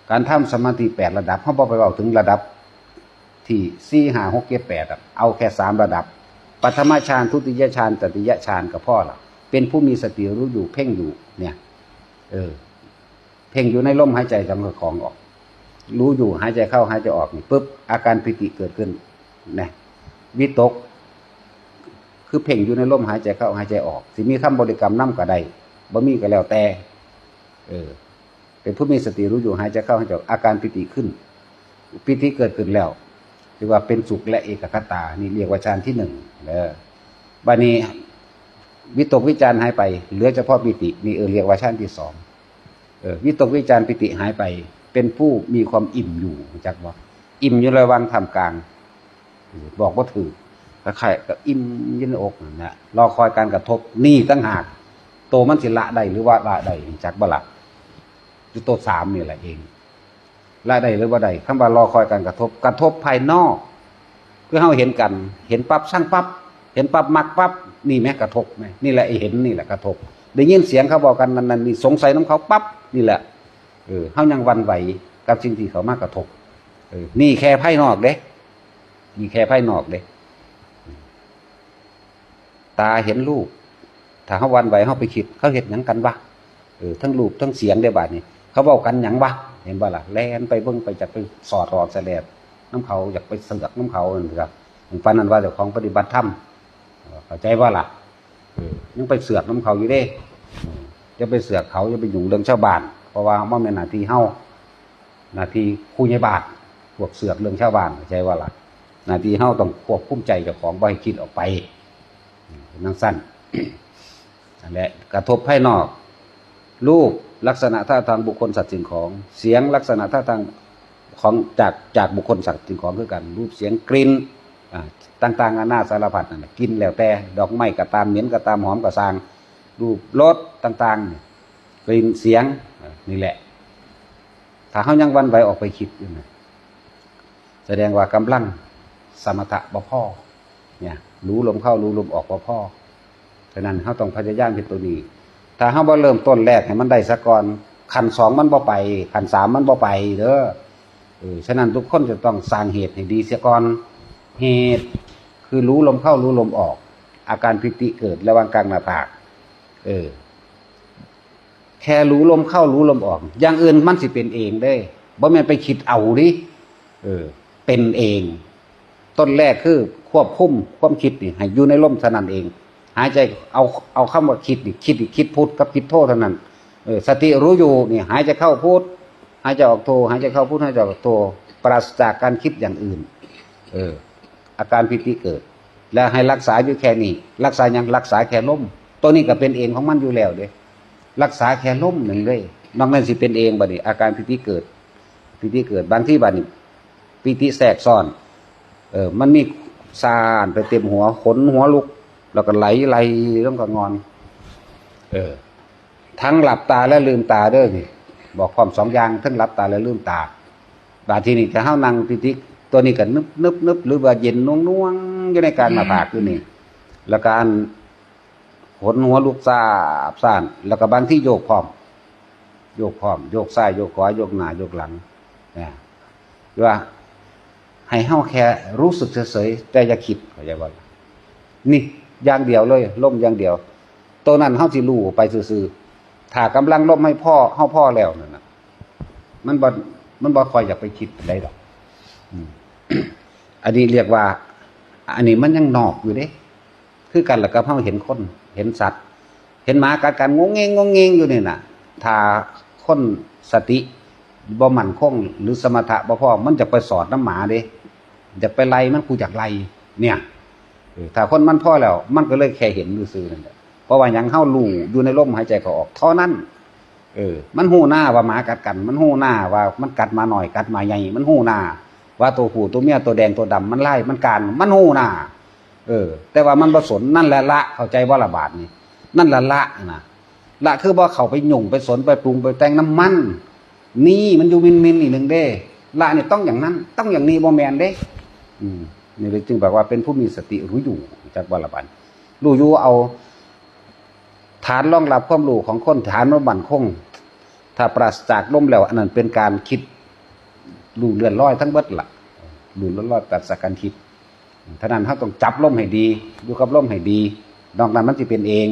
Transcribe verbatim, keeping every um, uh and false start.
การทำสมาธิแปดระดับ เฮาบ่ไปเว้าถึงระดับที่สี่ ห้า หก เจ็ด แปด อะ เอาแค่สามระดับ ปฐมฌาน ทุติยฌาน ตติยฌานก็พอละ เป็นผู้มีสติรู้อยู่ เพ่งอยู่เนี่ย เออ เพ่งอยู่ในลมหายใจของเจ้าของออก รู้อยู่ หายใจเข้า หายใจออกนี่ปุ๊บ อาการปีติเกิดขึ้นนะ วิตก คือเพ่งอยู่ในลมหายใจเข้า หายใจออก สิมีคำบริกรรมนำก็ได้ บ่มีก็แล้วแต่ เออ เป็นผู้มีสติรู้อยู่ หายใจเข้า หายใจออก อาการปีติขึ้น ปีติเกิดขึ้นแล้ว ถือว่าเป็นสุขและเอกัคคตา นี่เรียกว่าฌานที่หนึ่งเด้อ บัดนี้ วิตกวิจารหายไป เหลือเฉพาะปีติ นี่ เออ เรียกว่าฌานที่สอง เออ วิตกวิจารปีติหายไป เป็นผู้มีความอิ่มอยู่ รู้จักบ่ อิ่มอยู่ระหว่างท่ามกลาง บอกบ่ถูก คล้ายๆกับอิ่มอยู่ในอกนั่นแหละ รอคอยการกระทบ นี่ต่างหาก โตมันสิละได้หรือว่าละได้ รู้จักบ่ละ อยู่โตสามนี่แหละเอง ละได้หรือบ่ได้ คำว่ารอคอยการกระทบ กระทบภายนอก คือเฮาเห็นกัน เห็นปั๊บ ซังปั๊บ เห็นปั๊บ มักปั๊บ นี่แหม กระทบแหม นี่แหละไอ้เห็น นี่แหละกระทบ ได้ยินเสียงเขาบอกกันนั่นนั่นนี่ สงสัยนำเขาปั๊บ นี่แหละ เออ เฮายังหวั่นไหวกับสิ่งที่เขามากระทบ เออ นี่แค่ภายนอกเด้ นี่แค่ภายนอกเด้ ตาเห็นรูป ถ้าเฮาหวั่นไหว เฮาไปคิด เขาเฮ็ดหยังกันวะ เออ ทั้งรูปทั้งเสียงเด้ บาดนี้ เขาเว้ากันหยังวะ เห็นบ่ล่ะ แล่นไปเบิ่ง ไป อยากไปสอดหลอดแสลดนำเขา อยากไปเสือกนำเขานั่นครับ ปานนั้นว่าเจ้าของปฏิบัติธรรม เข้าใจบ่ล่ะ เออ ยังไปเสือกนำเขาอยู่เด้ เออ อย่าไปเสือกเขา อย่าไปยุ่งเรื่องชาวบ้าน เพราะว่ามันแม่นหน้าที่เฮา หน้าที่ผู้ใหญ่บ้าน พวกเสือกเรื่องชาวบ้าน เข้าใจบ่ล่ะ หน้าที่เฮาต้องควบคุมใจเจ้าของ บ่ให้คิดออกไป เออ จั่งซั้น นั่นแหละ กระทบภายนอก รูป ลักษณะท่าทางบุคคลสัตว์สิ่งของ เสียง ลักษณะท่าทางของ จาก จากบุคคลสัตว์สิ่งของคือกัน รูป เสียง กลิ่น อ่า ต่างๆนานาสารพัดนั่นแหละ กลิ่นแล้วแต่ ดอกไม้ก็ตาม เหม็นก็ตาม หอมก็ซ่าง รูป รสต่างๆ กลิ่น เสียง อ่า นี่แหละ ถ้าเฮายังหวั่นไหวออกไปคิดอยู่นะ แสดงว่ากำลังสมถะบ่พอ เนี่ย รู้ลมเข้า รู้ลมออกบ่พอ ฉะนั้นเฮาต้องพยายามเฮ็ดตัวนี้ ถ้าเฮาบ่เริ่มต้นแรกให้มันได้ซะก่อน ขั้นสองมันบ่ไป ขั้นสามมันบ่ไปเด้อ เออ ฉะนั้นทุกคนจะต้องสร้างเหตุให้ดีเสียก่อน เหตุคือรู้ลมเข้า รู้ลมออก อาการปีติเกิดระหว่างกลางหน้าผาก เออ แค่รู้ลมเข้า รู้ลมออก อย่างอื่นมันสิเป็นเองเด้ บ่แม่นไปคิดเอาดิ เออ เป็นเอง ต้นแรกคือควบคุมความคิดนี่ให้อยู่ในลมเท่านั้นเอง หายใจเอา เอาคำว่าคิดนี่ คิดนี่ คิดพุทกับคิดโธเท่านั้น เออ สติรู้อยู่นี่ หายใจเข้าพุท หายใจออกโธ หายใจเข้าพุท หายใจออกโธ ปราศจากการคิดอย่างอื่น เออ อาการปีติเกิด แล้วให้รักษาอยู่แค่นี้ รักษาหยัง รักษาแค่ลม ตัวนี้ก็เป็นเองของมันอยู่แล้วเด้ รักษาแค่ลมหนึ่งเลย นอกนั้นสิเป็นเองบัดนี้ อาการปีติเกิด ปีติเกิด บางทีบัดนี้ ปีติแทรกซ้อน เออ มันมีซ่านไปเต็มหัว ขนหัวลุก แล้วก็ไหล ไหลลงก็งอน เออ ทั้งหลับตาและลืมตาเด้อนี่ บอกพร้อมสองอย่าง ทั้งหลับตาและลืมตา บาดทีนี้ถ้าเฮานั่งปีติ ตัวนี้ก็นึบ นึบ นึบ หรือว่าเย็นน่วงๆอยู่ในกลางหน้าผากอยู่นี่ แล้วก็อัน ขนหัวลุกซาบซ่าน แล้วก็บางทีโยกพร้อม โยกพร้อม โยกซ้าย โยกขวา โยกหน้า โยกหลัง นะ ว่าให้เฮาแค่รู้สึกเฉยๆ แต่อย่าคิด เข้าใจบ่ล่ะ นี่อย่างเดียวเลย ลมอย่างเดียว ตัวนั้นเฮาสิรู้ไปซื่อๆ ถ้ากำลังลมให้พอ เฮาพอแล้วนั่นน่ะ มันบ่ มันบ่ค่อยอยากไปคิดได้ดอก อืม อันนี้เรียกว่า อันนี้มันยังนอกอยู่เด้ คือกันล่ะกับเฮาเห็นคน เห็นสัตว์ เห็นหมากัดกันงงเงงงงเงงอยู่นี่น่ะ ถ้าคนสติบ่มั่นคง หรือสมถะบ่พอ มันจะไปสอดนำหมาเด้ อยากไปไล่มัน กูอยากไล่ เนี่ย เออ ถ้าคนมันพอแล้ว มันก็เลยแค่เห็นซื่อๆนั่นแหละ เพราะว่าหยัง เฮารู้อยู่ในลมหายใจเข้าออกเท่านั้น เออ มันฮู้นาว่าหมากัดกัน มันฮู้นาว่ามันกัดหมาน้อย กัดหมาใหญ่ มันฮู้นาว่าตัวผู้ตัวเมีย ตัวแดงตัวดำ มันร้าย มันกลาง มันฮู้นา เออ แต่ว่ามันบ่สน นั่นแหละละ เข้าใจบ่ละบาดนี่ นั่นแหละละนะ ละคือบ่เข้าไปยุ่ง ไปสน ไปปรุง ไปแต่งนำมัน นี่มันอยู่มินๆนี่หนึ่งเด้ ละนี่ต้องอย่างนั้น ต้องอย่างนี้ บ่แม่นเด้ อืม นี่เลยจึงบอกว่าเป็นผู้มีสติรู้อยู่ จักบ่ละบาด รู้อยู่เอา ฐานรองรับความรู้ของคน ฐานมันมั่นคง ถ้าปราศจากลมแล้ว อันนั้นเป็นการคิด รู้เลื่อนลอยทั้งเบิดละ รู้เลื่อนลอย ตัดสักกันทิพย์ เท่านั้น เราต้องจับลมให้ดี อยู่กับลมให้ดี นอกนั้นมันสิเป็นเอง